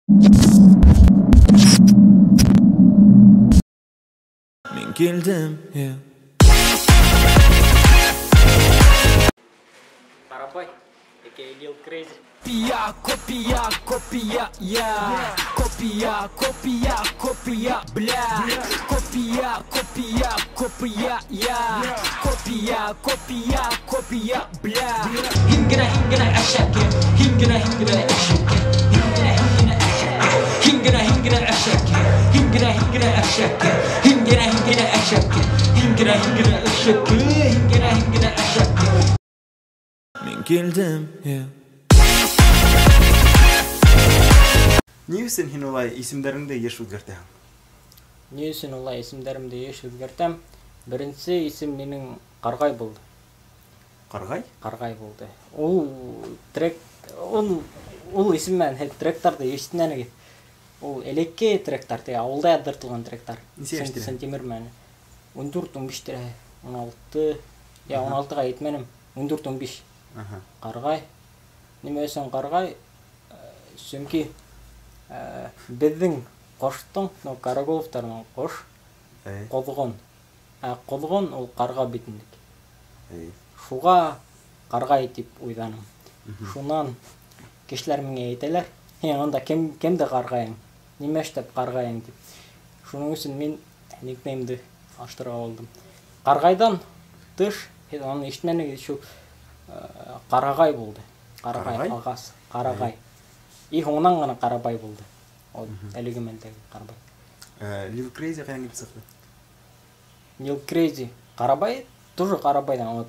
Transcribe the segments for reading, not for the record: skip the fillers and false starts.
Мин килдем, yeah. Карабай, а.к.а. Lil Crazy. Копия, копия, копия, я. Копия, копия, копия, бля. Копия, копия, копия, я. Копия, копия, копия, бля. Һин генә, һин генә әшәке. Һин генә, һин генә әшәке. Һин генә, һин генә әшәке. Һин генә, һин генә әшәке. Һин генә, һин генә әшәке. Һин генә, һин генә әшәке. Һин генә, һин генә әшәке. Һин генә, һин генә әшәке. Мин килдем, yeah. Ни өсөн һин улай исемдәреңде йыш үҙгәртәһең? Ни өсөн улай исемдәремде йыш үҙгәртәм? Беренсе исем минең Ҡарғай булды. Ҡарғай? Ҡарғай булды. Ул трек, ул исем менән һеҙ тректарҙы ишетмәнегеҙ. Ул элекке тректар, теге ауылда яҙҙыртылған тректар. Нисә йәштә? Сантимер менән. 14, 15 тирәһе. 16, я 16-ға етмәнем. 14, 15. Ҡарғай. Нимә өсөн ҡарғай? Сөнки беҙҙең ҡоштоң, ну, Караголовтарҙың ҡош, ҡоҙғон. Ә ҡоҙғон ул ҡарға бит инде. Шуға ҡарғай тип уйланым. Шунан кешеләр миңә әйтәләр, һин унда кемде ҡарғайың? Нимә эшләп ҡарғайың тип. Шуның өсөн мин никнеймды алыштырырға булдым. Ҡарғайҙан тыш, һеҙ уны ишетмәнегеҙ, шул Ҡарағай булды. Ҡарағай, Ҡарағай? ағас, Ҡарағай. И һуңынан ғына Ҡарабай булды. Ул әлеге мәлдәге Ҡарабай. Lil Crazy ҡайҙан килеп сыҡты? Lil Crazy. Ҡарабай тоже Ҡарабайҙан. Вот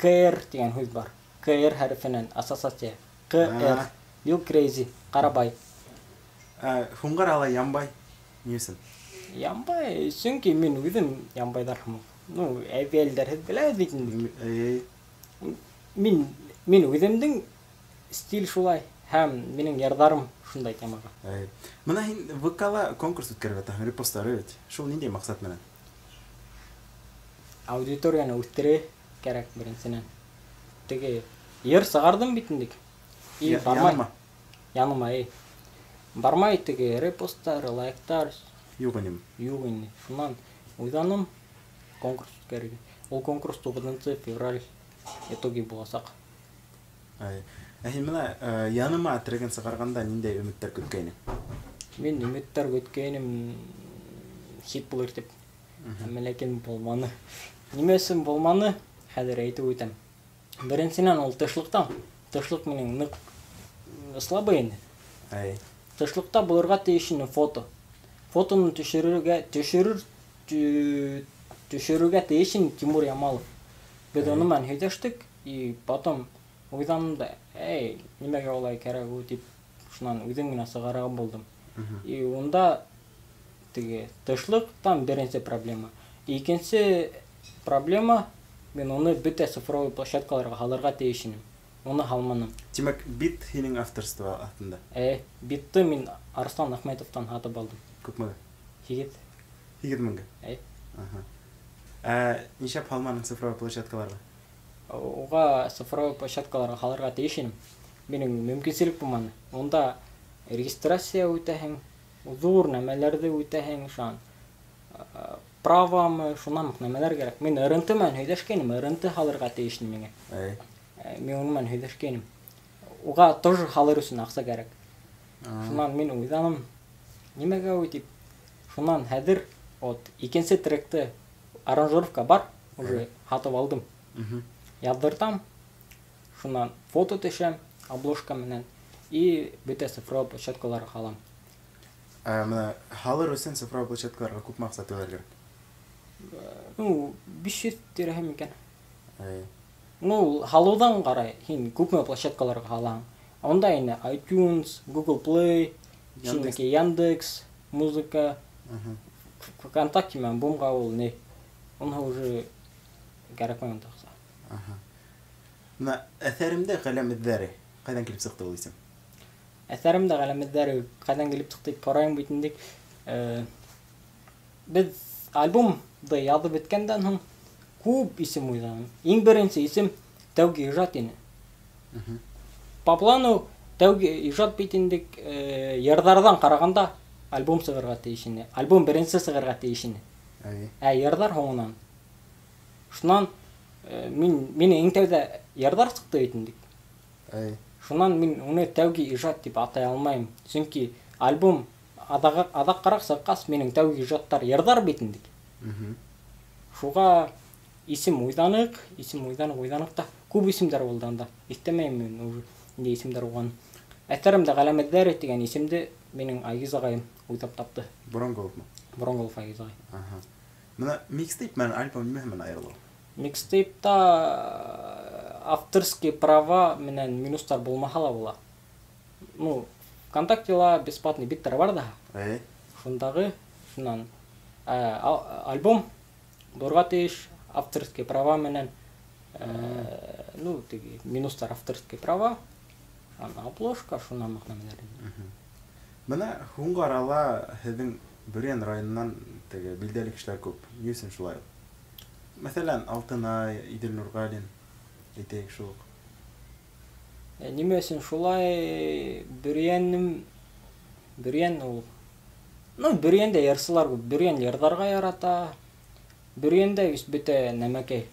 КР тигән һүҙ бар. КР хәрефенән ассоциация. КР. Lil Crazy, Ҡарабай. Һуңғар ала Ямбай. Ни өсөн? Ямбай, сөнки мин үҙем Ямбайҙар һымаҡ. Ну, әбиәлдәр һеҙ беләһегеҙ бит инде. Мин үҙемдең стиль шулай һәм минең йырҙарым шундай темаға. Бына һин ВК-ла конкурс үткәреп ятаһың, репосттары бит. Шул ниндәй маҡсат менән? Аудиторияны үҫтерер кәрәк беренсенән. Теге йыр сығарҙым бит инде. И бармай. Яныма? Яныма, эй. Бармай теге репосттар, лайктар. Юҡ инеме? Юҡ ине. Шунан уйланым конкурс үткәрергә. Ул конкурс 9 февраль итоги буласаҡ. Ә һин бына Яныма трегын сығарғанда ниндәй өмөттәр көткәйнең? Мин өмөттәр көткәйнем хит булыр тип. Әммә ләкин булманы. Нимә өсөн булманы? Хәҙер әйтеп үтәм. Беренсенән ул тышлыҡтан. Тышлыҡ минең ныҡ слабый инде. Тышлыҡта булырға тейеш ине фото. Фотоны төшөрөргә тейеш ине Тимур Ямалов. Беҙ уны менән һөйләштек, и потом уйланым да, эй, нимәгә улай кәрәк ул тип, шунан үҙем генә сығарырға булдым. И унда теге тышлыҡ там беренсе проблема. Икенсе проблема, мин уны бөтә цифровой площадкаларға һалырға тейеш инем. Уны һалманым. Тимәк, бит һинең авторство аҫтында? Битты мин Арыслан Әхмәтовтан һатып алдым. Күпмегә? Һигеҙ. Һигеҙ меңгә? Нишләп һалманың цифровой площадкаларға? Уға цифровой площадкаларға һалырға тейеш инем. Минең мөмкинселек булманы. Унда регистрация үтәһең, ҙур нәмәләрҙе үтәһең, шунан, правамы, шунан уҡ нәмәләр кәрәк. Мин РНТ менән һөйләшкәйнем, РНТ һалырға тейеш инем миңә. Мин уның менән һөйләшкәйнем. Уға тоже һалыр өсөн аҡса кәрәк. Шунан мин уйланым, нимәгә ул тип. Шунан хәҙер вот икенсе тректы аранжировка бар, уже һатып алдым. Яҙҙыртам, шунан фото төшәм, обложка менән и бөтә цифровой площадкаларға һалам. Бына һалыр өсөн цифровой площадкаларға күпме аҡса түләргә кәрәк? 500 тирәһе микән? Ну, һалыуҙан ҡарай, һин күпме площадкаларға һалаң. Унда инде iTunes, Google Play, Яндекс. Шинеке Яндекс, музыка, ВКонтакте менән бумға ул не. Уны уже кәрәкмәй унда аҡса. Бына әҫәремдә ҡәләм эҙҙәре ҡайҙан килеп сыҡты ул исем? Әҫәремдә ҡәләм эҙҙәре ҡайҙан килеп сыҡты тип һорайым бит инде. Беҙ альбомды яҙып бөткәндән һуң күп исем уйланым. Иң беренсе исем Тәүге ижад ине. По плану Тәүге ижад бит инде йырҙарҙан ҡарағанда альбом сығырға тейеш ине. Альбом беренсе сығырға тейеш ине. Ә йырҙар һуңынан. Шунан мин иң тәүҙә йырҙар сыҡты бит инде. Шунан мин уны тәүге ижад тип атай алмайым. Сөнки альбом аҙаҡҡараҡ сыҡҡас, минең тәүге ижадтар йырҙар бит инде. Шуға исем уйланыҡ, уйланыҡ та күп исемдәр булды анда. Иҫтәмәйем мин уже ниндәй исемдәр булғанын. Әҫәремдә ғәләмәттәр тигән исемде минең Айгиз ағайым уйлап тапты. Боронголовмы? Боронголов Айгиз ағай. Аха. Мына микстейп менән альбом нимә менән айырыла? Микстейпта авторские права менән минустар булмаһа ла була. Ну, ВКонтактела бесплатный биттар бар да. Шундағы, шунан альбом булырға тейеш, авторские права менән, ну, теге минустар авторские права, ана обложка, шунан мәғәнәләр. Мына һуңғы арала һеҙҙең Бөрйән районынан теге билдәле кешеләр күп. Ни өсөн шулай? Мәҫәлән, Алтынай, Иҙел Нурғәлин, әйтәйек шул уҡ. Нимә өсөн шулай? Бөрйән ул. Ну, Бөрйәндә йырсылар күп. Бөрйән йырҙарға ярата. Бөрйәндә вис бөтә нәмәкәй.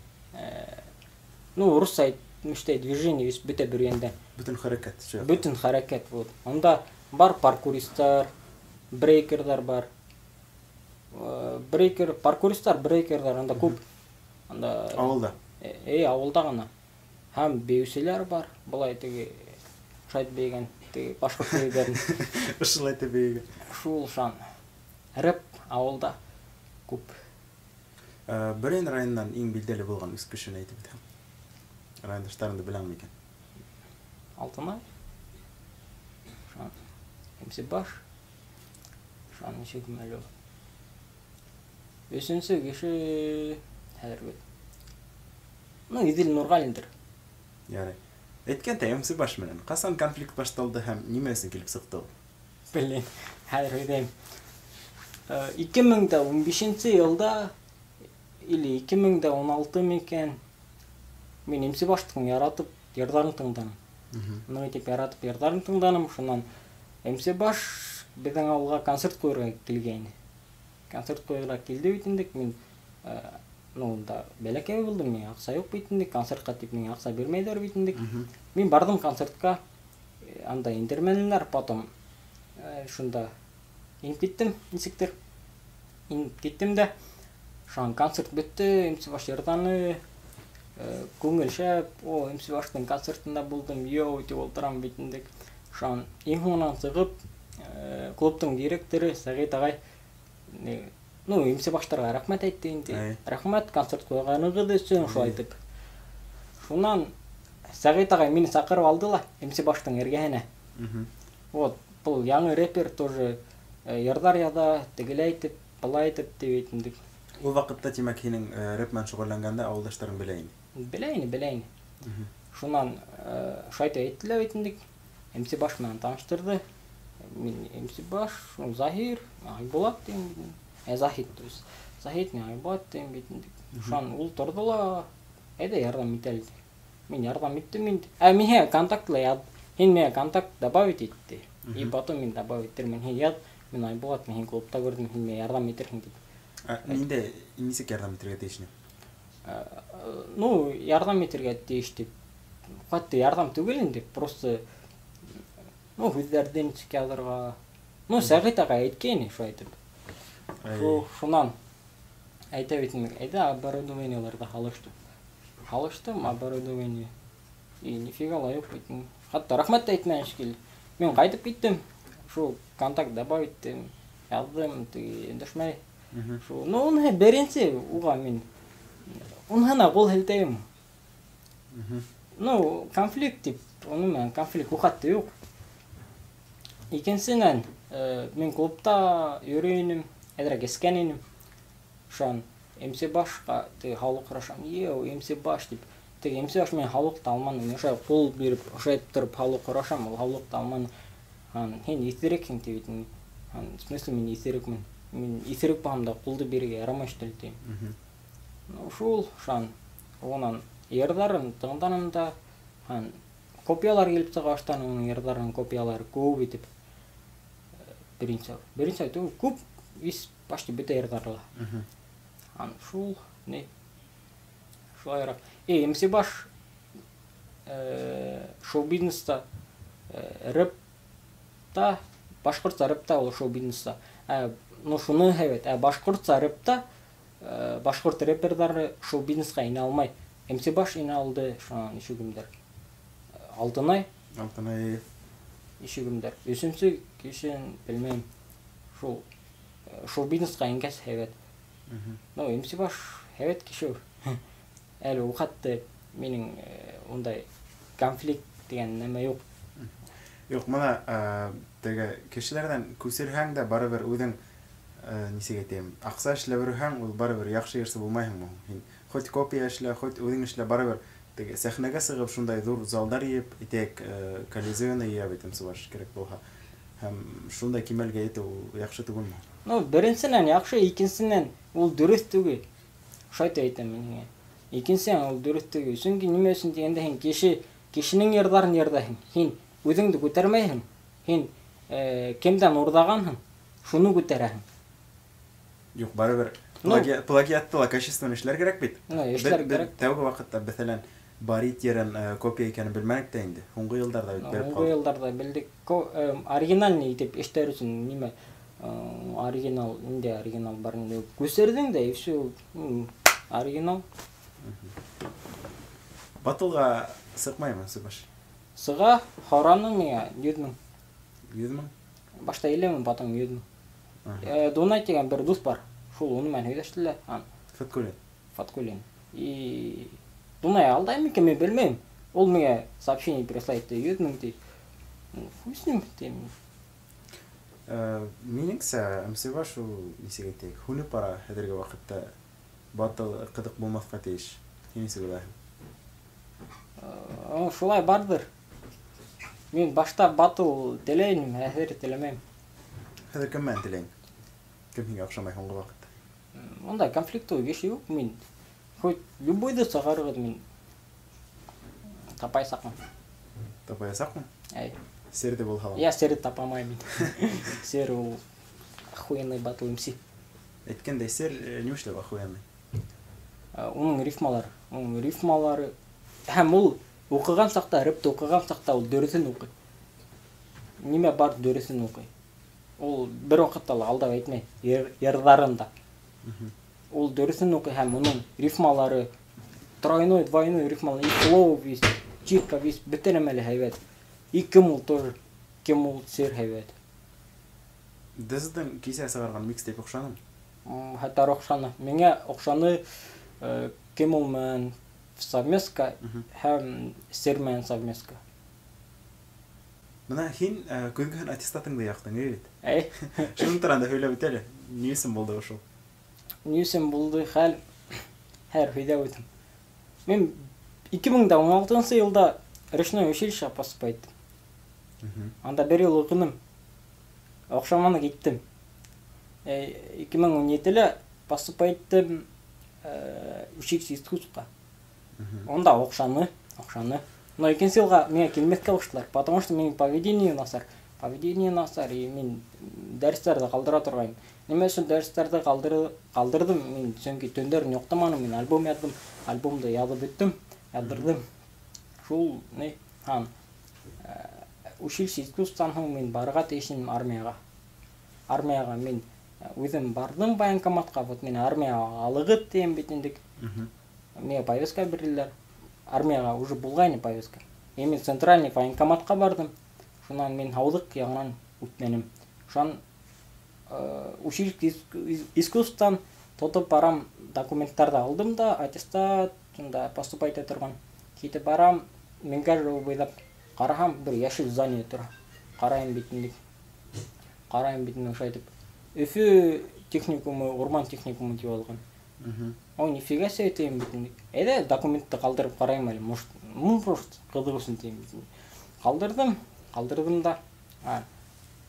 Ну, русса әйтмештәй движение вис бөтә Бөрйәндә. Бөтөн хәрәкәт. Бөтөн хәрәкәт, вот. Унда бар паркуристар, брейкерҙар бар. Брейкер, паркуристар, брейкерҙар анда күп. Анда ауылда. Ауылда ғына. Һәм бейеүселәр бар. Былай теге шайт бейегән, теге башҡорт бейеүҙәрен. Ошолай итеп бейегән. Шул шан. Рэп ауылда күп. Бөрйән районынан иң билдәле булған өс кешене әйтеп үтәм. Райондаштарыңды беләңме икән? Алтынай. Шан. MC Баш. Шан нисек әле ул? Өсөнсө кеше хәҙер бит. Ну, Иҙел Нурғәлиндер. Ярай. Әйткәндәй, MC Баш менән ҡасан конфликт башталды һәм нимә өсөн килеп сыҡты ул? Белмәйем, хәҙер һөйләйем. 2015 йылда или 2016 микән, мин MC Баштың яратып йырҙарын тыңланым. Ныҡ итеп яратып йырҙарын тыңланым. Шунан MC Баш беҙҙең ауылға концерт ҡуйырға килгәйне. Концерт ҡуйырға килде бит инде. Мин, ну, унда бәләкәй булдым, миңә аҡса юҡ бит инде, концертҡа тип миңә аҡса бирмәйҙәр бит инде. Мин барҙым концертҡа, анда индермәнеләр, потом шунда инеп киттем, нисектер. Инеп киттем дә, шунан концерт бөттө, MC Баш йырҙаны, күңел шәп, о, MC Баштың концертында булдым, йоу, тип ултырам бит инде. Шунан иң һуңынан сығып, клубтың директоры Сәғит ағай, ну, MC Баштарға рәхмәт әйтте инде. Рәхмәт концерт ҡуйғанығыҙ өсөн, шулай итеп. Шунан Сәғит ағай мине саҡырып алды ла MC Баштың эргәһенә. Вот, был яңы рэпер тоже йырҙар яҙа, тегеләй итеп, былай итеп тип әйтте. Ул ваҡытта, тимәк, һинең рэп менән шөғөлләнгәндә ауылдаштарың белә ине? Белә ине, белә ине. Шунан шулай итеп әйттеләр бит инде. MC Баш менән таныштырҙы. Мин MC Баш, Заһир, Айбулат тим. Заһид, то есть Заһид, мин Айбулат тим бит инде. Шунан ул торҙо ла, әйҙә ярҙам итәле. Мин ярҙам иттем инде. Миңә контактлы яҙ. Һин миңә контакт добавить итте. И потом мин добавить итермен. Һин яҙ, мин Айбулат, мин һин клубта күрҙем, һин миңә ярҙам итерһең тип. Ниндәй, нисек ярҙам итергә тейеш ине? Ну, ярҙам итергә тейеш тип. Хатта ярҙам түгел инде, просто, ну, һүҙҙәрҙе нисек яҙырға. Ну, Сәғит ағай әйткәйне шулай итеп. Шунан әйтә бит инде, әйҙә оборудованиеларҙы һалыштым. Һалыштым оборудование. И нифига ла юҡ бит. Хатта рәхмәт тә әйтмәне шикелле. Мин ҡайтып киттем. Шул контакт добавить иттем, яҙҙым, теге өндәшмәй. Шул, ну, уныһы беренсе уға мин уныһына ҡул һелтәйем. Ну, конфликт тип, уның менән конфликт хатта юҡ. Икенсенән, мин клубта йөрөй инем, әҙерәк эскән инем. Шунан MC Башҡа теге һаулыҡ һорашам, йоу, MC Баш тип. Теге MC Баш менән һаулыҡты алманы. Мин ошолай ҡул биреп, ошолай тороп һаулыҡ һорашам, ул һаулыҡты алманы. Һәм һин иҫерекһең тип әйтте. Һәм, в смысле, мин иҫерекмен? Мин иҫерек булһам да ҡулды бирергә ярамай что ли тим. Ну, шул, шунан унан йырҙарын тыңланым да, һәм Копиялар килеп сыға башланы, уның йырҙарының копиялары күп итеп. Беренсе түгел, күп, весь почти бөтә йырҙары ла. Ан шул, не, шулайыраҡ. МС Баш шоу-бизнеста, рэпта, башҡортса рэпта ул шоу-бизнеста. Ну, шуны һәйбәт. Башҡортса рэпта, башҡорт рэперҙары шоу-бизнесҡа инә алмай. МС Баш инә алды, шунан ишеү кемдәр. Алтынай. Алтынай. Ишеү кемдәр. Өсөнсө кешен белмәйем. Шул шоу-бизнесҡа ингәс һәйбәт. Ну, МС Баш һәйбәт кеше. Әле ул хатта минең ундай конфликт тигән нәмә юҡ. Юҡ, мына теге кешеләрҙән күсерһәң дә барыбер үҙең, нисек әйтәйем, аҡса эшләп йөрөһәң, ул барыбер яҡшы йырсы булмайһыңмы? Һин хоть копия эшлә, хоть үҙең эшлә, барыбер теге сәхнәгә сығып шундай ҙур залдар йыйып, әйтәйек, Колизеоны йыя бит МС Баш кәрәк булһа. Һәм шундай кимәлгә етеү ул яҡшы түгелме? Ну, беренсенән яҡшы, икенсенән ул дөрөҫ түгел. Шулай әйтәм мин һиңә. Икенсенән ул дөрөҫ түгел. Сөнки нимә өсөн тигәндә һин кешенең йырҙарын йырҙайһың. Һин үҙеңде күтәрмәйһең. Һин кемдән урҙағанһың, шуны күтәрәһең. Юҡ, барыбер плагиатты ла качественно эшләр кәрәк бит. Ну, эшләр кәрәк. Тәүге ваҡытта, мәҫәлән, Барит йырын копия икәнен белмәнек тә инде. Һуңғы йылдарҙа бит белеп Һуңғы ҡалдыҡ. йылдарҙа белдек. Оригинальный итеп эштәр өсөн нимә, оригинал, ниндәй оригинал бар инде. Күсерҙең дә, и всё, оригинал. Батылға сыҡмаймы, Сыбаш? Сыға, һораны миңә 100 мең. 100 мең? Башта 50 мең, потом 100 мең. Дунай тигән бер дуҫ бар. Шул уны менән һөйләштеләр. Фаткулин. Фаткулин. И Дунай алдай микән, мин белмәйем. Ул миңә сообщение прислал, 100 мең ти. Хуй с ним, тим. Минеңсә, МС Баш ул нисек әйтәйек, һүнеп бара хәҙерге ваҡытта. Батыл ҡыҙыҡ булмаҫҡа тейеш. Һин нисек уйлайһың? Шулай барҙыр. Мин башта батыл теләйем, хәҙер теләмәйем. Хәҙер кем менән теләйең? Кем һиңә оҡшамай һуңғы ваҡытта? Ундай конфликтлы кеше юҡ. Мин хоть любойҙы сығарығыҙ, мин тапаясаҡмын. Тапаясаҡмын? Әй. Серҙе булһа ла. Я серҙе тапамайым мин. Сер ул охуенный батыл МС. Әйткәндәй, сер ни эшләп охуенный? Уның рифмалары, уның рифмалары һәм ул уҡыған саҡта, рэпты уҡыған саҡта ул дөрөҫөн уҡый. Нимә бар, дөрөҫөн уҡый. Ул бер ваҡытта ла алдап әйтмәй, йырҙарын да. Ул дөрөҫөн уҡый һәм уның рифмалары тройной, двойной рифмалары, и флоу весь, читка весь, бөтә нәмә лә һәйбәт. И кем ул тоже, кем ул сер һәйбәт. Дездің кисә сығарған микстейп оҡшанымы? Хәтәр оҡшаны. Миңә оҡшаны, кем ул менән совместка һәм сер менән совместка. Бына һин көҙгөһөн аттестатыңды яҡтың, әйе бит? Әй. Шуның тураһында һөйләп үт әле. Ни өсөн булды ошол? Ни өсөн булды хәл? Һәр һөйләп үтәм. Мин ике мең дә ун алтынсы йылда речной училищеға поступать иттем. Анда бер йыл уҡыным. Оҡшаманы киттем. Ике мең ун етелә поступать иттем, училище искусствоға. Унда оҡшаны, оҡшаны. Но икенсе йылға миңә килмәҫкә ҡуштылар, потому что минең поведение насар. Поведение насар, и мин дәрестәрҙе ҡалдыра торғайным. Нимә өсөн дәрестәрҙе ҡалдырҙым? Мин сөнки төндәрен йоҡламаным, мин альбом яҙҙым, альбомды яҙып бөттөм, яҙҙырҙым. Шул ни, һан, училище искусстводан һуң мин барырға тейеш инем армияға. Армияға мин үҙем барҙым военкоматҡа, вот мине армияға алығыҙ тием бит инде. Миңә повестка бирҙеләр. Армияға уже булғайны повестка. И мин центральный военкоматҡа барҙым. Шунан мин һауҙыҡ яғынан үтмәнем. Шунан училище искусстводан тотоп барам, документтарҙы алдым да, аттестат, шунда поступать итә торған. Китеп барам, Мингәр юлы буйлап ҡараһам, бер йәшел здание тора. Ҡарайым бит инде. Ҡарайым бит инде, шулай итеп. Өфө техникумы, урман техникумы тип алған. Ой, нифига себе тием бит инде. Әйҙә, документты ҡалдырып ҡарайым әле, может, ну, просто ҡыҙыҡ өсөн тием бит инде. Ҡалдырҙым, ҡалдырҙым да.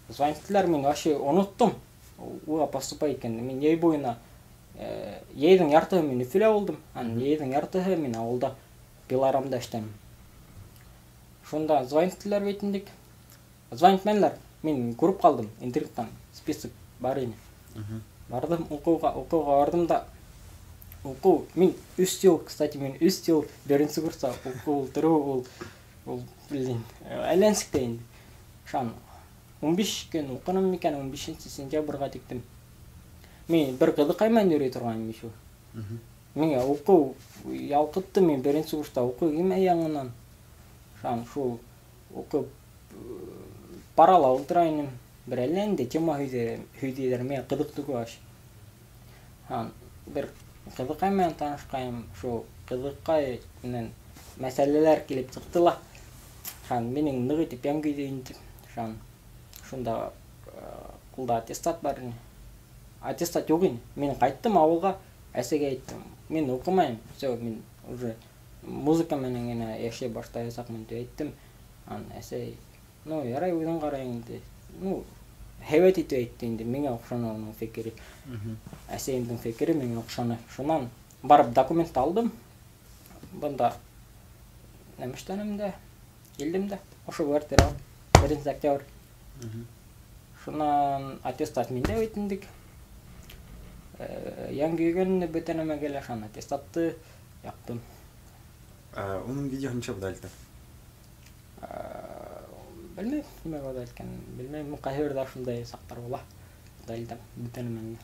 Звонить, мин вообще оноттом. Уға поступать иткәнде. Мин йәй буйына, йәйҙең яртыһы мин Өфөлә булдым. Ан йәйҙең яртыһы мин ауылда пилорамда эшләнем. Шунда звонить иттеләр бит инде. Звонить итмәнеләр. Мин күреп ҡалдым интернеттан список бар ине. Барҙым уҡыуға, уҡыуға барҙым да уҡыу, мин 3 йыл, кстати, мин 3 йыл беренсе курста уҡыу ултырыу ул, блин, әллә нисек тә инде. Шан 15 көн уҡыным микән, 15 сентябрға тиктем. Мин бер ҡыҙыҡай менән йөрөй торғайным еще. Миңә уҡыу ялҡытты, мин беренсе курста уҡый килмәй яңынан. Шан шул уҡып парала ултыра инем. Бер әллә инде тема һөйҙәр, миңә ҡыҙыҡ түгел аш. Һәм бер ҡыҙыҡай менән танышҡайым, шул ҡыҙыҡай менән мәсьәләләр килеп сыҡты ла. Һәм минең ныҡ итеп йән көйҙө инде. Шан шунда ҡулда аттестат бар ине. Аттестат юҡ ине. Мин ҡайттым ауылға, әсәгә әйттем: мин уҡымайым, всё, мин уже музыка менән генә йәшәй башлаясаҡмын тип әйттем. Ан әсәй: ну, ярай, үҙең ҡарай инде. Ну, һәйбәт итеп әйтте инде, миңә оҡшаны уның фекере. Әсәйемдең фекере миңә оҡшаны. Шунан барып документ алдым. Бында нәмә эшләнем дә, килдем дә, ошо квартира 1 октябрь. Шунан аттестат миндә бит инде. Йән көйгәнне бөтә нәмәгә лә шунан аттестатты яптым. Уның видеоһын нисә удалили? Белмәйем, нимәгә удалиткәнен белмәйем. Ҡайһы берҙә шундай саҡтар була. Удалитәм бөтә нәмәне.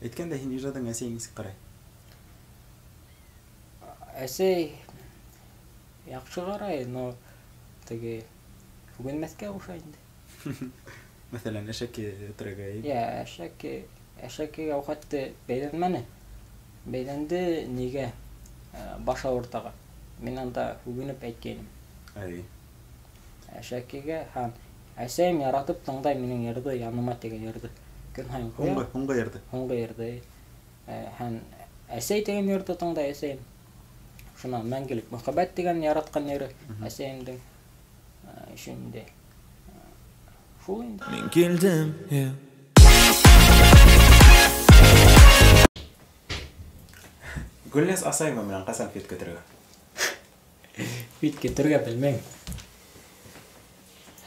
Әйткәндә, һин ижадың әсәйең нисек ҡарай? Әсәй яҡшы ҡарай, но теге һүгенмәҫкә ҡуша инде. Мәҫәлән, әшәке трегы, әйе? Йә, әшәкегә ул хатта бәйләнмәне. Бәйләнде нигә? Баш ауыртаға. Мин анда һүгенеп әйткәйнем. Әй. Әшәкегә һәм әсәйем яратып тыңдай минең йырҙы, яныма тигән йырҙы. Көн һайын ҡуя. Һуңғы йырҙы. Һуңғы йырҙы. Һәм әсәй тигән йырҙы тыңдай әсәйем. Шунан мәңгелек мөхәббәт тигән яратҡан йыры әсәйемдең. Шунда. Шул инде. Мин килдем, yeah. Гөлназ Асаева менән ҡасан фит көтөргә? Фит көтөргә белмәйем.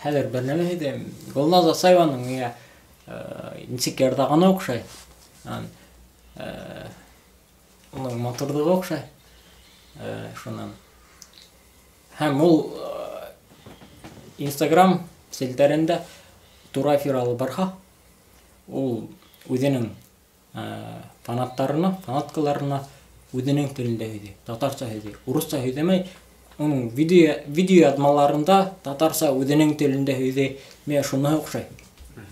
Хәҙер бер нәмә һөйләйем. Гөлназ Асаеваның миңә нисек йырҙағаны оҡшай. Уның матурлығы оҡшай. Шунан. Һәм ул Инстаграм селтәрендә тура эфир алып барһа, ул үҙенең фанаттарына, фанаткаларына үҙенең телендә һөйләй, татарса һөйләй, урыҫса һөйләмәй. Уның видео яҙмаларында татарса үҙенең телендә һөйләй. Миңә шуныһы оҡшай.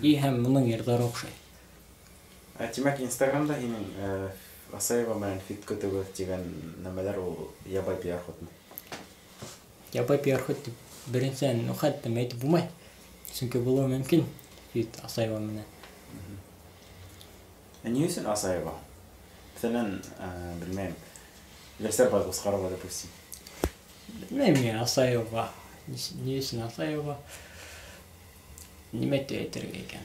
И һәм уның йырҙары оҡшай. Тимәк, Инстаграмда һинең Асаева менән фит көтөгөҙ тигән нәмәләр ул ябай пиар ходмы? Ябай пиар ход тип беренсән хәтта әйтеп булмай. Сөнки булыуы мөмкин фит Асаева менән. Ә ни өсөн Асаева? Мәҫәлән, белмәйем, Гөлсәр Байғусҡарова, допустим. Белмәйем мин Асаева. Ни өсөн Асаева? Нимә тип әйтергә икән?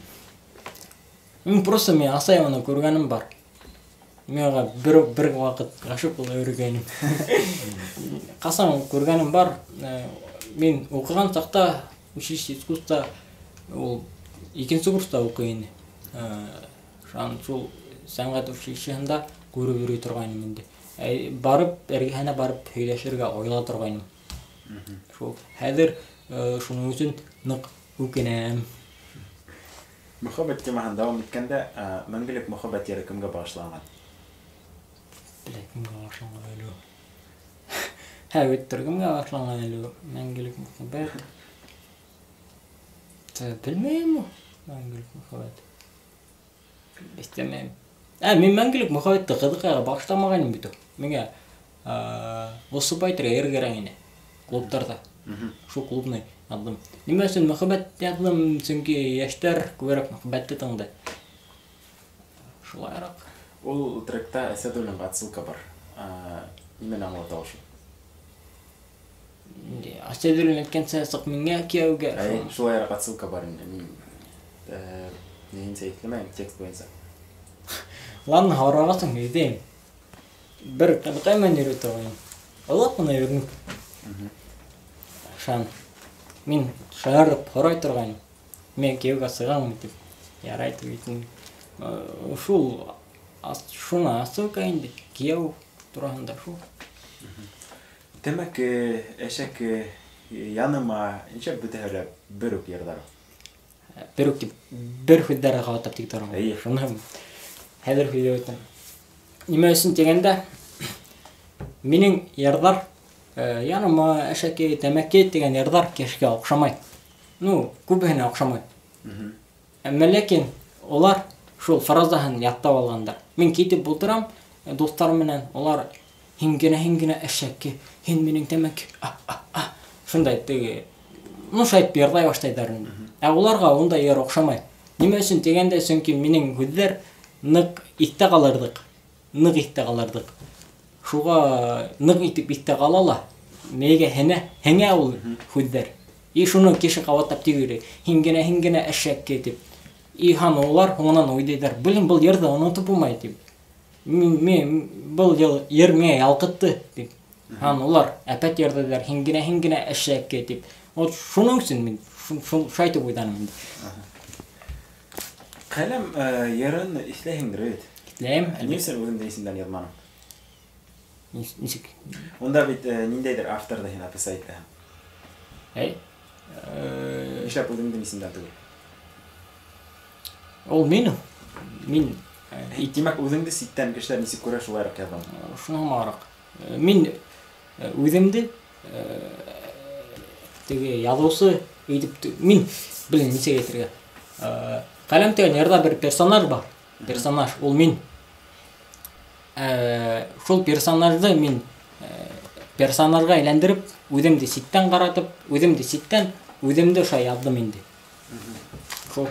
Мин просто мин Асаеваны күргәнем бар. Мин уға бер ваҡыт ғашиҡ булып йөрөгәйнем. Ҡасан күргәнем бар. Мин уҡыған саҡта училище искусства ул икенсе курста уҡый ине. Шунан шул сәнғәт училищеһында күреп йөрөй торғайным инде. Барып, эргәһенә барып һөйләшергә уйлай торғайным. Шул хәҙер шуның өсөн ныҡ үкенәм. Мөхәббәт темаһын дауам иткәндә, мәңгелек мөхәббәт йыры кемгә бағышланған? Белә, кемгә бағышланған әле ул? Һә, бит кемгә бағышланған әле ул? Мәңгелек мөхәббәт. Белмәйем ул. Мәңгелек мөхәббәт. Иҫтәмәйем. Мин мәңгелек мөхәббәтте ҡыҙыҡайға бағышламағайным бит ул. Миңә выступать итергә ер кәрәк ине клубтарҙа. Шул клубный яҙҙым. Нимә өсөн мөхәббәт яҙҙым? Сөнки йәштәр күберәк мөхәббәтте тыңлай. Шулайыраҡ. Ул тректа Әсәдуллинға отсылка бар. Нимәне аңлата ул шул? Әсәдуллин әйткәнсә, сыҡ миңә кейәүгә. Әй, шулайыраҡ отсылка бар инде. Мин нейенсә әйтмәйем, текст буйынса. Ладно, һорағасың, әйтәйем. Бер ҡыҙыҡай менән йөрөй торғайным. Оҙаҡ ҡына йөрөнөк. Шан. Мин шаярып һорай торғайным. Мин кейәүгә сығаммы тип. Ярай тип әйтем. Шул шуны асылка инде кейәү тураһында шул. Тәмәке, әшәке, яныма нисә бөтәһе лә бер үк йырҙар. Бер үк тип бер һүҙҙәр ҡабатлап тик торам. Шуны хәҙер һөйләп үтәм. Нимә өсөн тигәндә, минең йырҙар яныма, әшәке, тәмәке тигән йырҙар кешегә оҡшамай. Ну, күбеһенә оҡшамай. Әммә ләкин улар шул фразаһын яттап алғандар. Мин китеп ултырам дуҫтарым менән, улар һин генә, һин генә әшәке, һин минең тәмәке, а. Шундай теге, ну, шайтып йырлай башлайҙар инде. Ә уларға ундай йыр оҡшамай. Нимә өсөн тигәндә, сөнки минең һүҙҙәр ныҡ иҫтә ҡалырҙыҡ. Ныҡ иҫтә ҡалырҙыҡ. Шуға ныҡ итеп иҫтә ҡала ла, мейгә һеңә ул һүҙҙәр. И шуны кеше ҡабатлап тик йөрөй. Һин генә, һин генә әшәке тип. И һәм улар һуңынан уйлайҙар, блин, был йырҙы онотоп булмай тип. Мин был йыр миңә ялҡытты тип. Һәм улар әпәт йырҙайҙар, һин генә, һин генә әшәке тип. Вот шуның өсөн мин шайтып уйланым инде. Ҡәләм йырын иҫләйһеңдер бит? Иҫләйем, әлбиттә. Ни өсөн үҙеңде исемдән яҙманың? Нисек? Унда бит ниндәйҙер авторҙы һин описать итәһең. Әй. Нишләп үҙеңдең исемдән түгел? Ул мин. Мин. Тимәк, үҙеңде ситтән кешеләр нисек күрә, шулайыраҡ яҙҙың. Шуның һымағыраҡ. Мин үҙемде теге яҙыусы итеп, мин, блин, нисек әйтергә? Ҡәләм тигән йырҙа бер персонаж бар. Персонаж, ул мин. Шул персонажды мин персонажға әйләндереп, үҙемде ситтән ҡаратып, үҙемде ситтән, үҙемде ошо яҙҙым инде. Шул.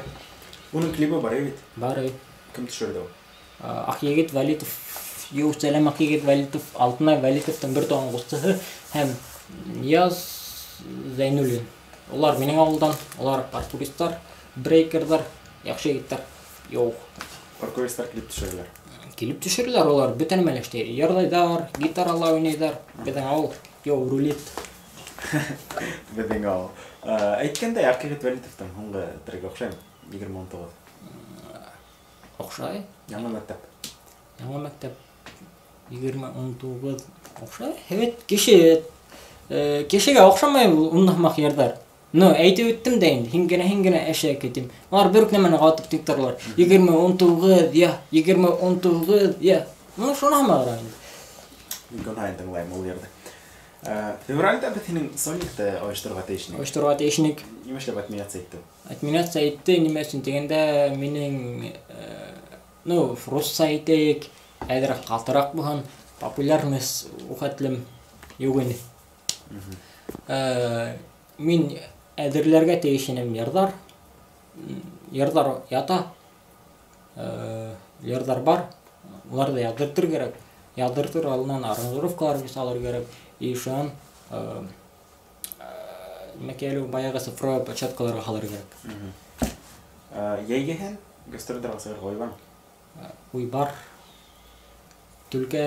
Уның клибы бар бит? Бар. Кем төшөрҙө ул? Аҡ Егет Вәлитов, Йоу, сәләм, Аҡ Егет Вәлитов, Алтынай Вәлитовтың бер туған ҡустыһы һәм Нияз Зәйнуллин. Улар минең ауылдан, улар паркуристар, брейкерҙар, яҡшы егеттәр. Йоу. Паркуристар килеп төшөрҙөләр. Килеп төшөрҙөләр улар, бөтә нәмәлә эшләй. Йырлайҙар, гитарала уйнайҙар. Беҙҙең ауыл, йоу, рулит. Беҙҙең ауыл. Әйткәндәй, Аҡ Егет Вәлитовтың һуңғы трегы оҡшаймы? 2019. Оҡшай. Яңы мәктәп. Яңы мәктәп 2019 оҡшай. Һәйбәт кеше, кешегә оҡшамай ул уның һымаҡ йырҙар. Ну, әйтеп үттем дә инде, һин генә, һин генә әшәке тип. Улар бер үк нәмәне ҡабатлап тик торалар. 2019, я, 2019, я. Ну, шуны һымағыраҡ инде. Мин көн һайын тыңлайым ул йырҙы. Февралдә беҙ һинең сольникты ойошторорға тейеш инек. Ойошторорға тейеш инек. Нимә эшләп отменяться итте? Отменяться итте, нимә өсөн тигәндә, минең, ну, русса әйтәйек, әҙерәк ҡатыраҡ булһын, популярность уға хәтлем юҡ ине. Мин әҙерләргә тейеш инем йырҙар. Йырҙар ята, йырҙар бар, уларҙы яҙҙыртыр кәрәк. Яҙҙыртыр алдынан аранжировкалар яһалыр кәрәк. И шунан, нимәкәй әле баяғы цифровой площадкаларға һалыр кәрәк. Йәйгеһен гастролдәргә сығырға уй бармы? Уй бар. Түлке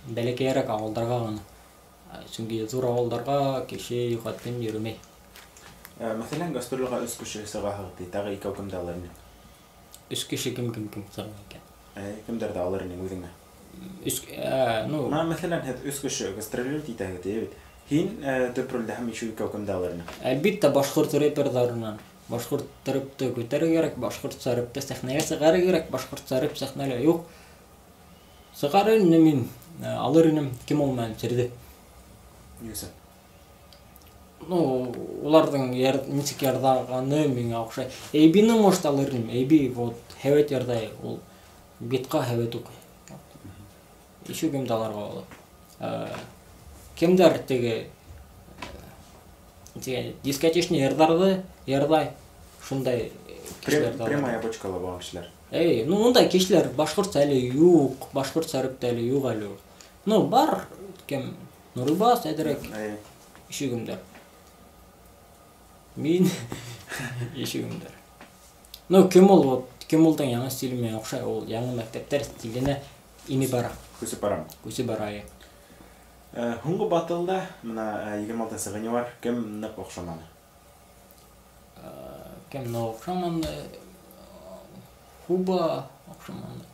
бәләкәйерәк ауылдарға ғына. Сөнки ҙур ауылдарға кеше хәтлем йөрөмәй. Мәҫәлән, гастролгә өс кеше сығаһығыҙ ти, тағы икәү кемде алыр инең? Өс кеше кем, кем, кем сыға икән? Кемдәрҙе алыр инең үҙеңә? Өс, ну, Мына, мәҫәлән, һеҙ өс кеше гастролер итәһегеҙ, ти бит. Һин, төп ролдә һәм ишеү икәү кемде алыр инең? Әлбиттә, башҡорт рэперҙарынан. Башҡорт рэпты күтәрергә кәрәк, башҡортса рэпты сәхнәгә сығарыр кәрәк, башҡортса рэп сәхнәлә юҡ. Сығарыр инем мин, алыр инем, кем ул менән Серҙе. Ни өсөн? Ну, уларҙың нисек йырҙағаны миңә оҡшай. Эйбине, может, алыр инем. Эйби, вот, һәүәт йырҙай, ул битҡа һәүәт уҡый. Ишеү кемде алырға була? Кемдәр теге дискотечный йырҙарҙы йырҙай, шундай кешеләрҙе алыр. Прямая бочкала булған кешеләр. Эй, ну, ундай кешеләр башҡортса әле юҡ, башҡортса рэпта әле юҡ әле ул. Ну, бар, кем, Нурыбас әҙерәк, ишеү кемдәр. Мин ишеү кемдәр. Ну, кем ул, вот, кем улдың яңы стиле миңә оҡшай, ул яңы мәктәптәр стиленә инеп бара. Күсеп барамы? Күсеп бара, эйе. Һуңғы батылда мына 26 ғинуар кем ныҡ оҡшаманы? Кем ныҡ оҡшаманы? Хуба оҡшаманы.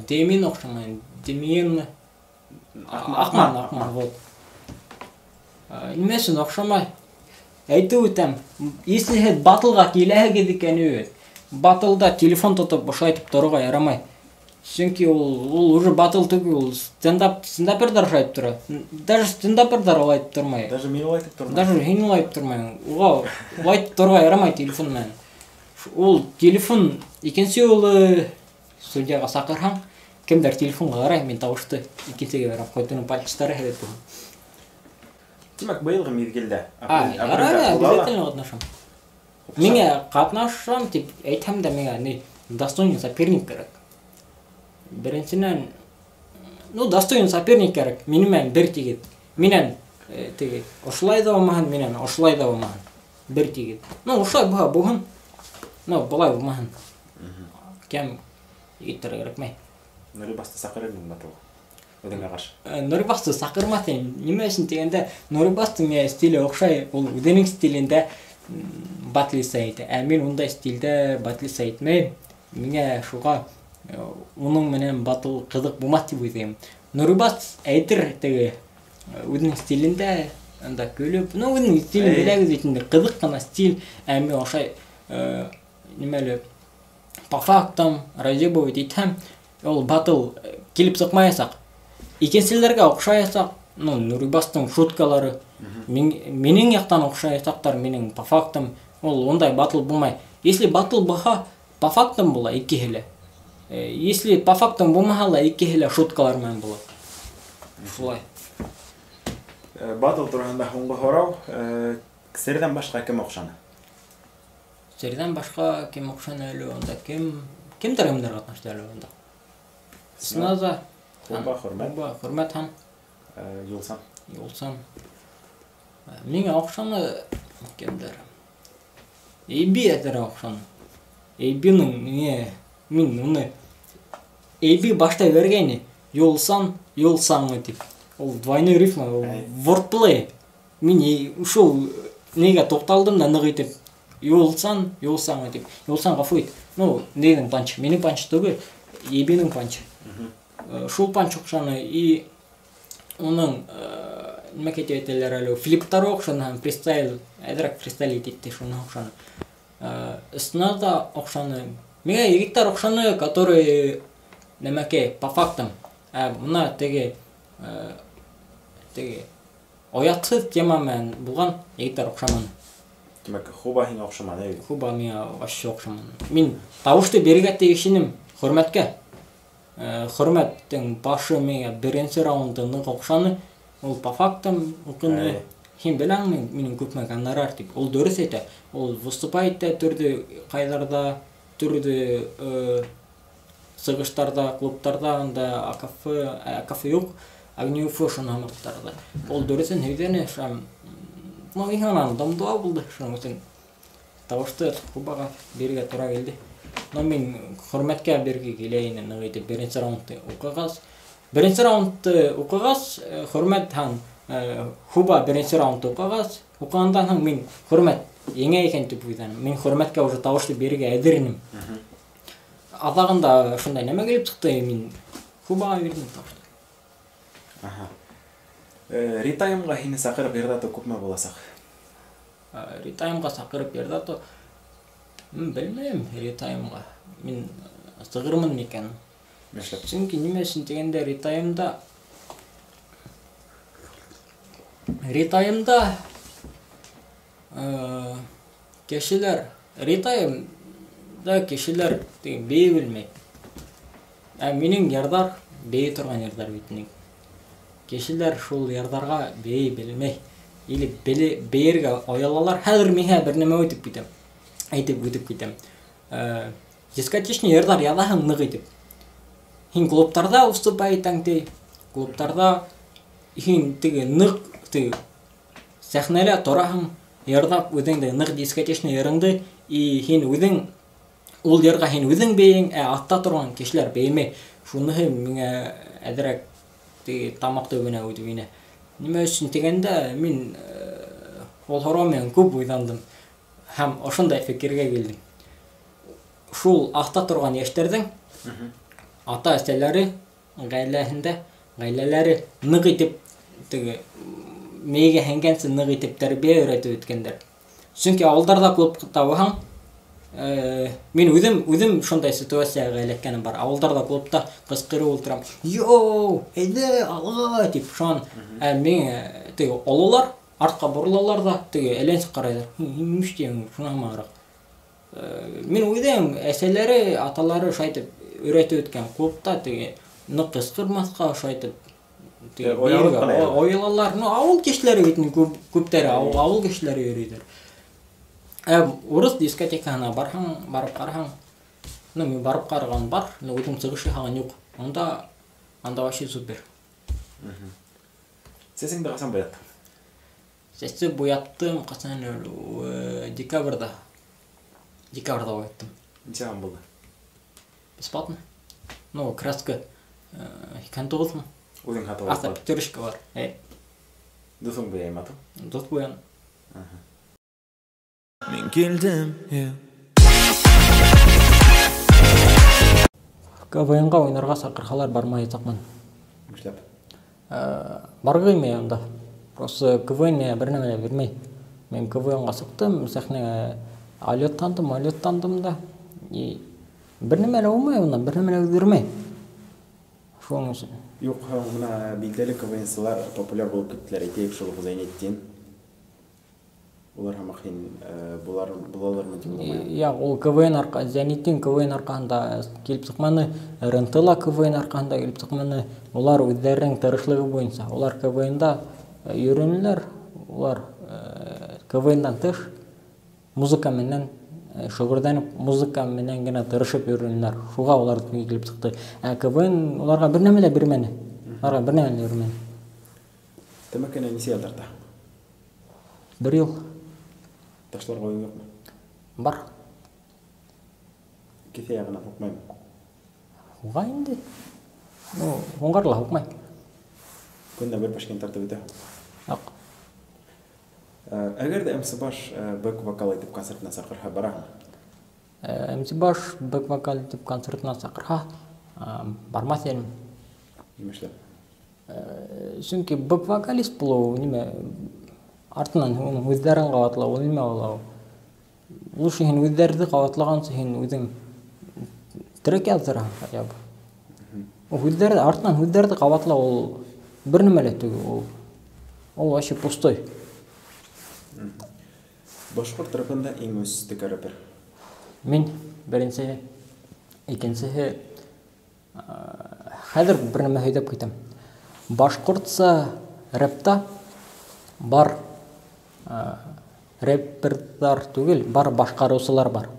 Демин оҡшаманы. Демин Аҡман, вот. Нимә өсөн оҡшамай? Әйтеп үтәм, если һеҙ батылға киләһегеҙ икән, батылда телефон тотоп ошолай итеп торорға ярамай. Сөнки ул уже батыл түгел, ул стендаперҙар ошолай итеп тора. Даже стендаперҙар улай итеп тормай. Даже мин улай итеп тормайым. Даже һин улай итеп тормайың. Уға улай итеп торорға ярамай телефон менән. Ул телефон икенсе юлы судьяға саҡырһаң, кемдер телефонға ҡарай, мин тауышты икенсегә бирәм. Ҡайтының пальчиктары һәйбәт булһын. Тимәк, быйылғы миҙгелдә. Ярар, обязательно ҡатнашам. Миңә ҡатнашам тип әйтһәм дә, миңә ни достойный соперник кәрәк. Беренсенән, ну, достойный соперник кәрәк. Минең менән бер тигеҙ. Минән теге ошолай ҙа булмаһын, минән ошолай ҙа булмаһын. Бер тигеҙ. Ну, ошолай булһа булһын. Ну, былай булмаһын. Кем егеттәр кәрәкмәй. Нурибасты саҡырыр инең батылға. Үҙеңә ҡаршы. Нурибасты саҡырмаҫ инем. Нимә өсөн тигәндә, Нурибастың миңә стиле оҡшай, ул үҙенең стилендә батлиса итә. Ә мин ундай стилдә батлиса итмәйем. Миңә шуға уның менән батыл ҡыҙыҡ булмаҫ тип уйлайым. Нурибас әйтер теге үҙенең стилендә анда көлөп, ну, үҙенең стилен беләгеҙ бит инде, ҡыҙыҡ ҡына стиль, ә мин ошай нимәле по фактам разъебывать итһәм, ул батыл килеп сыҡмаясаҡ. Икенселәргә оҡшаясаҡ, ну, Нурибастың шуткалары, минең яҡтан оҡшаясаҡтар, минең по фактам, ул ундай батыл булмай. Если батыл булһа, по фактам була икеһе лә. Если по фактам булмаһа ла, икеһе лә шуткалар менән була. Шулай. Батыл тураһында һуңғы һорау, Серҙән башҡа кем оҡшаны? Серҙән башҡа кем оҡшаны әле унда? Кем, кемдәр кемдәр ҡатнашты әле унда? Сназа, Хуба, Хөрмәт. Хуба, Хөрмәт һәм Юлсан. Юлсан. Миңә оҡшаны кемдәр? Эйби әҙерәк оҡшаны. Эйбиның миңә, мин уны Эйби башта бергәйне, Юлсан, Юлсанмы тип. Ул двойной рифма, ул wordplay. Мин ушул нигә туҡталдым да ныҡ итеп. Юлсан, Юлсанмы тип. Юлсан ғәфү ит. Ну, нейҙең панч? Минең панч түгел, Эйбиның панч. Шул панч оҡшаны и уның нимә тип әйтәләр әле, флиптары оҡшаны һәм фристайл, әҙерәк фристайл итте, шуны оҡшаны. Сназа оҡшаны. Миңә егеттәр оҡшаны, которые нәмәкәй по фактам. Ә бына теге теге оятһыҙ тема менән булған егеттәр оҡшаманы. Тимәк, Хуба һиңә оҡшаманы, әйе? Хуба миңә вообще оҡшаманы. Мин тауышты бирергә тейеш инем Хөрмәткә. Хөрмәттең башы миңә беренсе раунды ныҡ оҡшаны. Ул по фактам уҡыны. Һин беләңме, минең күпме гонорар тип. Ул дөрөҫ әйтә. Ул выступать итә төрлө ҡайҙарҙа, төрлө сығыштарҙа, клубтарҙа, анда АКФ, АКФ юҡ, Огни Уфы шуны һымаҡтарҙа. Ул дөрөҫөн һөйләне, шам, ну, иһанан дамдуа булды, шуның өсөн тауышты Хубаға бирергә тура килде. Но мин Хөрмәткә бирге килә ине, ныҡ итеп беренсе раундты уҡығас. Беренсе раундты уҡығас, Хөрмәт һәм Хуба беренсе раундты уҡығас, уҡығандан һуң мин Хөрмәт еңә икән тип уйланым. Мин Хөрмәткә уже тауышты бирергә әҙер инем. Аҙағында шундай нәмә килеп сыҡты, мин Хубаға бирҙем тауышты. Ритаймға һине саҡырып йырҙатыу күпме буласаҡ? Ритаймға саҡырып йырҙатыу, белмәйем, ритаймға. Мин сығырмын микән? Нишләп? Сөнки нимә өсөн тигәндә, ритаймда кешеләр, ритаймда кешеләр теге бейей белмәй. Ә минең йырҙар бейей торған йырҙар бит инде. Кешеләр шул йырҙарға бейей белмәй. Или бейергә оялалар. Хәҙер миңә бер нәмә үтеп китәм. Әйтеп үтеп китәм. Дискотечный йырҙар яҙаһың ныҡ итеп. Һин клубтарҙа выступать итәң ти. Клубтарҙа һин теге ныҡ теге сәхнәлә тораһың, йырҙап үҙеңде ныҡ дискотечный йырыңды, и һин үҙең ул йырға һин үҙең бейең, ә артта торған кешеләр бейемәй. Шуныһы миңә әҙерәк Теге тамаҡ төбөнә үтеп инә. Нимә өсөн тигәндә, мин ул һорау менән күп уйландым һәм ошондай фекергә килдем. Шул аҫта торған йәштәрҙең ата-әсәләре ғаиләһендә, ғаиләләре ныҡ итеп теге мейегә һеңгәнсе ныҡ итеп тәрбиә өйрәтеп үткәндәр. Сөнки ауылдарҙа клубта булһаң, мин үҙем шундай ситуацияға эләккәнем бар. Ауылдарҙа клубта ҡысҡырып ултырам. Йоу, әйҙә, алға тип шунан мин теге ололар артҡа боролалар ҙа теге әйләнсеп ҡарайҙар. Һин нишләйһең шунан һымағыраҡ. Мин уйлайым, әсәләре, аталары шулай итеп өйрәтеп үткән клубта теге ныҡ ҡысҡырмаҫҡа, шулай итеп теге оялалар. Ну, ауыл кешеләре бит күптәре, ауыл кешеләре йөрөйҙәр. Урыҫ дискотекаһына барһаң, барып ҡараһаң, ну, мин барып ҡараған бар, но үҙем сығыш яһаған юҡ. Унда, анда вообще супер. Сәсеңде ҡасан буяттың? Сәсте буяттым, ҡасан декабрҙа. Декабрҙа буяттым. Нисә һум булды? Бесплатно. Ну, краска 89 мең. Үҙең һатып алдың? Аҫта пятерочка бар. Дуҫың буяймы атың? Дуҫ буяны. Мин килдем, yeah. КВН-ға уйнарға саҡырһалар бармаясаҡмын. Нишләп? Барғы мин унда. Просто КВН миңә бер нәмә лә бирмәй. Мин КВН-ға сыҡтым, сәхнәгә алёттандым да. И бер нәмә лә булмай унан, бер нәмә лә үҙгәрмәй. Шуның өсөн. Юҡ, бына билдәле КВНсылар популяр булып киттеләр, әйтәйек, шул уҡ Зәйнетдин. Улар һамаҡ һин булалармы тип уйламайым. Яҡ, ул КВН арҡа, Зәйнетдин КВН арҡаһында килеп сыҡманы, РНТ ла КВН арҡаһында килеп сыҡманы. Улар үҙҙәренең тырышлығы буйынса, улар КВН-да йөрөнөләр, улар КВН-дан тыш музыка менән шөғөлләнеп, музыка менән генә тырышып йөрөнөләр. Шуға улар килеп сыҡты. Ә КВН уларға бер нәмә лә бирмәне. Уларға бер нәмә лә бирмәне. Тәмәкене нисә йыл тартаһың? Бер йыл. Ташларға уйың юҡмы? Бар. Кеҫә яғынан һуҡмаймы? Һуға инде. Ну, һуңғар ла һуҡмай. Көнөнә бер пәшкән тартып үтә? Юҡ. Әгәр ҙә МС Баш бэк вокал итеп концертына саҡырһа, бараһыңмы? МС Баш бэк вокал итеп концертына саҡырһа, бармаҫ инем. Нимә эшләп? Сөнки бэк вокалист булыу нимә, артынан уның һүҙҙәрен ҡабатлау, ул нимә була ул? Лучше һин һүҙҙәрҙе ҡабатлағансы, һин үҙең трек яҙҙыраһың хотя бы. Ул һүҙҙәрҙе, артынан һүҙҙәрҙе ҡабатлау ул бер нәмә лә түгел, ул вообще пустой. Башҡорт рэпында иң үҫтек рэпер? Мин беренсеһе, икенсеһе, хәҙер бер нәмә һөйләп китәм. Башҡортса рэпта бар рэперҙар түгел, бар башҡарыусылар бар.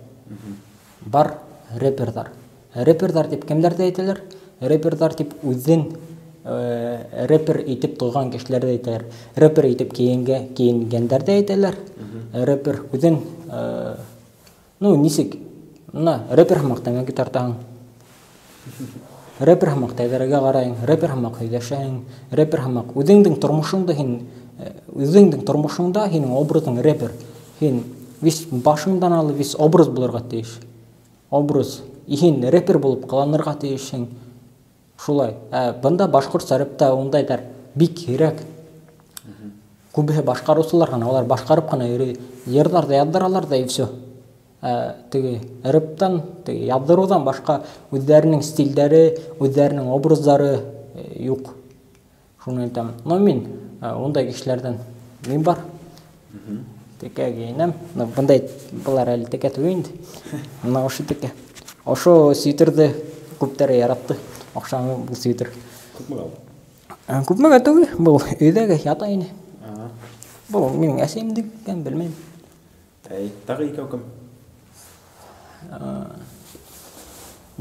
Бар рэперҙар. Рэперҙар тип кемдәрҙе әйтәләр? Рэперҙар тип үҙен рэпер итеп тойған кешеләрҙе әйтәләр. Рэпер итеп кейенгәндәрҙе әйтәләр. Рэпер үҙен, ну, нисек, мына рэпер һымаҡ тәмәке тартаһың. Рэпер һымаҡ тәҙрәгә ҡарайың, рэпер һымаҡ һөйләшәһең, рэпер һымаҡ үҙеңдең тормошоңдо һин, үҙеңдең тормошоңда һинең образың рэпер. Һин вис башыңдан алып вис образ булырға тейеш. Образ. И һин рэпер булып ҡыланырға тейешһең. Шулай. Бында башҡортса рэпта ундайҙар бик һирәк. Күбеһе башҡарыусылар ғына, улар башҡарып ҡына йөрөй. Йырҙарҙы яҙҙыралар ҙа и всё. Теге рэптан, теге яҙҙырыуҙан башҡа үҙҙәренең стилдәре, үҙҙәренең образдары юҡ. Шуны әйтәм. Но мин ундай кешеләрҙән мин бар. Текә кейенәм. Но бындай былар әле текә түгел инде. Мына ошо текә. Ошо свитерҙе күптәре яратты. Оҡшаны был свитер. Күпмегә алдың? Күпмегә түгел, был өйҙәге ята ине. Был минең әсәйемдеке икән, белмәйем. Әй, тағы икәү кем?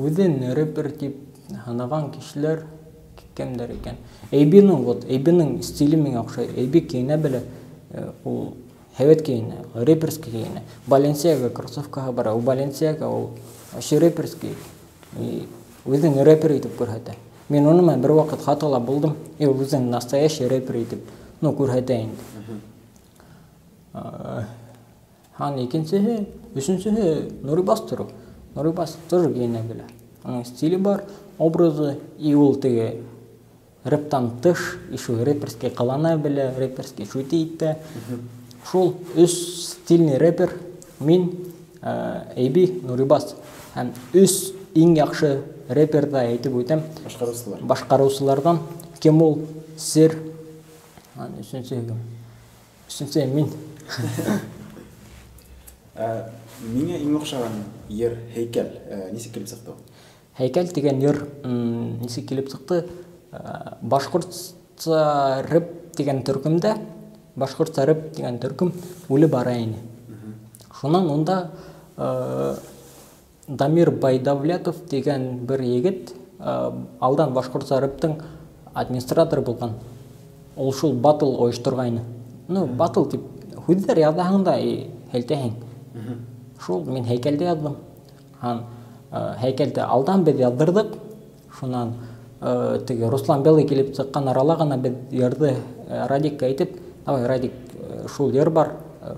Үҙен рэпер тип һанаған кешеләр кемдәр икән? Эйбиның, вот, Эйбиның стиле миңә оҡшай. Эйби кейенә белә, ул һәйбәт кейенә, рэперский кейенә. Баленсиага кроссовкаға бара, ул Баленсиага ул вообще рэперский. И үҙен рэпер итеп күрһәтә. Мин уны менән бер ваҡыт хатала булдым, и ул үҙен настоящий рэпер итеп, ну, күрһәтә инде. Һәм икенсеһе, өсөнсөһө Нурибастыр. Нурибас тоже кейенә белә. Уның стиле бар, образы, и ул теге рэптан тыш, еще рэперский ҡылана белә, рэперский шутить итә. Шул өс стильный рэпер мин, Эйби, Нурибас. Һәм өс иң яҡшы рэпер ҙа әйтеп үтәм. Башҡарыусылар. Башҡарыусыларҙан кем ул? Сер. Өсөнсө кем? Өсөнсө мин. Миңә иң оҡшаған йыр Һәйкәл. Нисек килеп сыҡты ул? Һәйкәл тигән йыр нисек килеп сыҡты? Башҡортса рэп тигән төркөмдә, башҡортса рэп тигән төркөм үле бара ине. Шунан унда Дамир Байдавлетов тигән бер егет алдан башҡортса рэптең администраторы булған. Ул шул батл ойошторғайны. Ну, батл тип һүҙҙәр яҙаһың да һелтәһең. Шул мин һәйкәлде яҙҙым. Һәм һәйкәлде алдан беҙ яҙҙырҙыҡ. Шунан теге Руслан Белый килеп сыҡҡан арала ғына беҙ йырҙы Радикка әйтеп, давай, Радик, шул йыр бар,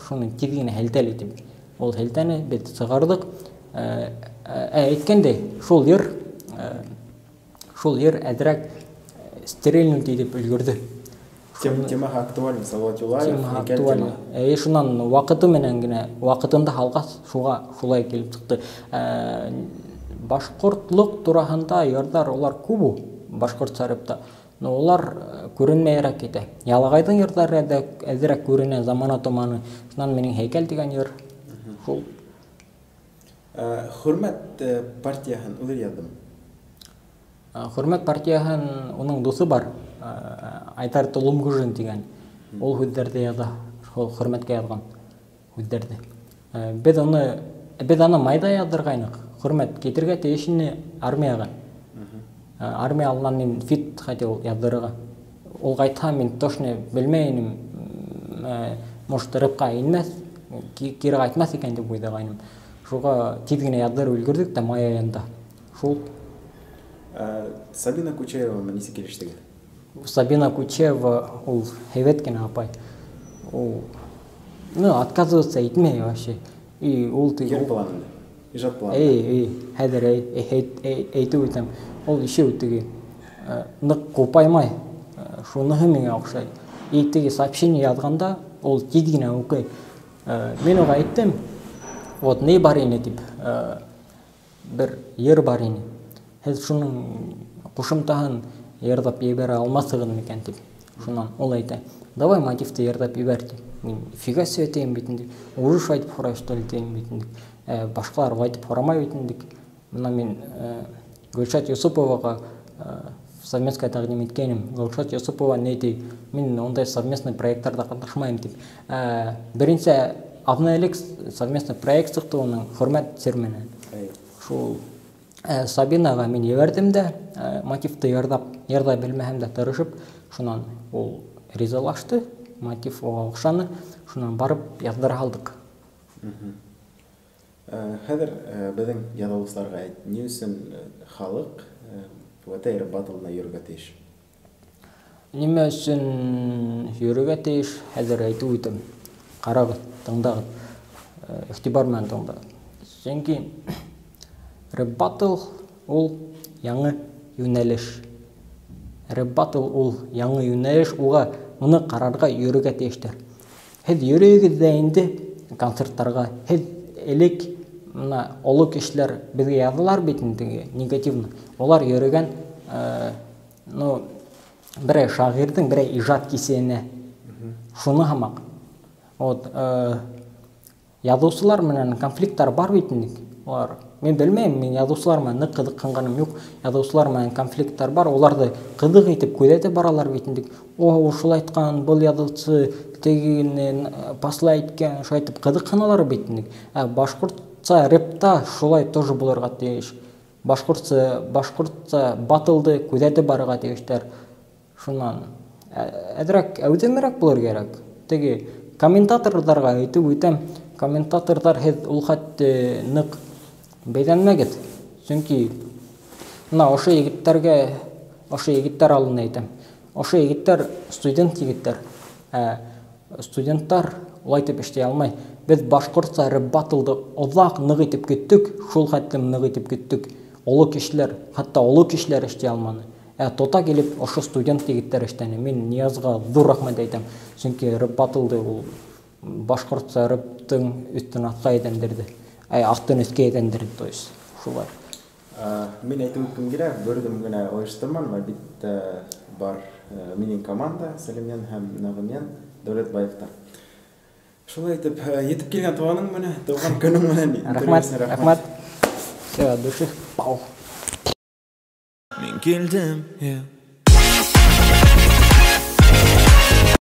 шуны тиҙ генә һелтәле тип. Ул һелтәне беҙ сығарҙыҡ. Әйткәндәй, шул йыр әҙерәк стрельнуть итеп өлгөрҙө. Темаға актуаль, Салават Юлаев, Темаға һәйкәл актуаль. тема. Шунан ваҡыты менән генә, ваҡытында һалғас, шуға шулай килеп сыҡты. Башҡортлоҡ тураһында йырҙар улар күп ул, башҡортса рэпта. Но улар күренмәйерәк китә. Ялағайҙың йырҙары әҙерәк күренә, Замана томаны. Шунан минең Һәйкәл тигән йыр. Шул. Хөрмәт партияһын үҙе яҙҙым. Хөрмәт партияһын уның дуҫы бар, Айдар Толомғужин тигән. Ул һүҙҙәрҙе яҙа, шул хөрмәткә яҙған һүҙҙәрҙе. Беҙ аны майҙа яҙҙырғайныҡ. Хөрмәт китергә тейеш ине армияға. Армия алдынан мин фит хотел яҙҙырырға. Ул ҡайтһа, мин точно белмәй инем, может, рэпҡа инмәҫ, кире ҡайтмаҫ икән тип уйлағайным. Шуға тиҙ генә яҙҙырып өлгөрҙөк тә май айында. Шул. Сабина Кучаева менән нисек килештегеҙ? Сабина Кучаева ул һәйбәт кенә апай. Ул, ну, отказываться итмәй вообще. И ул теге Йыр планында, ижад планында. Эй, эй, хәҙер, эй, эй, эй, эй, әйтеп үтәм. Ул еще теге, ныҡ ҡупаймай. Шуныһы миңә оҡшай. И теге сообщение яҙғанда ул тиҙ генә уҡый. Мин уға әйттем, вот ни бар ине тип, бер йыр бар ине. Һеҙ шуның ҡушымтаһын йырлап ебәрә алмаҫһығыҙ микән тип. Шунан ул әйтә, давай мотивты йырлап ебәр тип. Мин фига себе тием бит инде. Уже шулай итеп һорай, что ли, тием бит инде. Башҡалар улай итеп һорамай бит инде. Бына мин Гөлшат Юсуповаға совместка тәҡдим иткәйнем. Гөлшат Юсупова ни ти, мин ундай совместный проекттарҙа ҡатнашмайым тип. Беренсе аҙна элек совместный проект сыҡты уның Хөрмәт сер менән. Шул Сабинаға мин ебәрҙем дә, мотивты йырҙай белмәһәм дә тырышып, шунан ул ризалашты, мотив уға оҡшаны, шунан барып яҙҙыра һалдыҡ. Хәҙер беҙҙең яҙыусыларға әйт, ни өсөн халыҡ Вәтәй рэп баттлына йөрөргә тейеш? Нимә өсөн йөрөргә тейеш, хәҙер әйтеп үтәм. Ҡарағыҙ, тыңдағыҙ, иғтибар менән тыңдағыҙ. Сөнки рэп баттл ул яңы йүнәлеш. Рэп баттл ул яңы йүнәлеш, уға уны ҡарарға йөрөргә тейештәр. Һеҙ йөрөйөгөҙ ҙә инде концерттарға. Һеҙ элек мына оло кешеләр беҙгә яҙҙылар бит инде негативно. Улар йөрөгән, ну, берәй шағирҙың берәй ижад кисәһенә. Шуны һамаҡ. Вот, яҙыусылар менән конфликттар бар бит инде. Улар, мин белмәйем, мин яҙыусылар менән ныҡ ҡыҙыҡһынғаным юҡ. Яҙыусылар менән конфликттар бар, уларҙы ҡыҙыҡ итеп күҙәтеп баралар бит инде. О, ул шулай әйткән, был яҙыусы тегене посла әйткән, шулай итеп ҡыҙыҡһыналар бит инде. Ә башҡортса рэпта шулай тоже булырға тейеш. Башҡортса баттлды күҙәтеп барырға тейештәр. Шунан әҙерәк әүҙемерәк булыр кәрәк. Теге комментаторҙарға әйтеп үтәм, комментаторҙар һеҙ ул хәтта ныҡ бәйләнмәгеҙ. Сөнки мына ошо егеттәргә, Ошо егеттәр алдында әйтәм. Ошо егеттәр студент егеттәр. Студенттар улай итеп эшләй алмай. Беҙ башҡортса рэп баттлды оҙаҡ ныҡ итеп көттөк, шул хәтлем ныҡ итеп көттөк. Оло кешеләр, хатта оло кешеләр эшләй алманы. Тота килеп ошо студент егеттәр эшләне. Мин Ниязға ҙур рәхмәт әйтәм. Сөнки рэп баттлды ул башҡортса рэптың өҫтөн аҫҡа әйләндерҙе. Аҫтын өҫкә әйләндерҙе, то есть шулай. Мин әйтеп үткем килә, бер үҙем генә ойошторманым, әлбиттә бар минең команда, Сәлимйән һәм Нәғимйән Дәүләтбаевтар. Шулай итеп, етеп килгән туғаның менән, тыуған көнөң менән. Рәхмәт, рәхмәт. Все, от души. Пау. Мин килдем, yeah.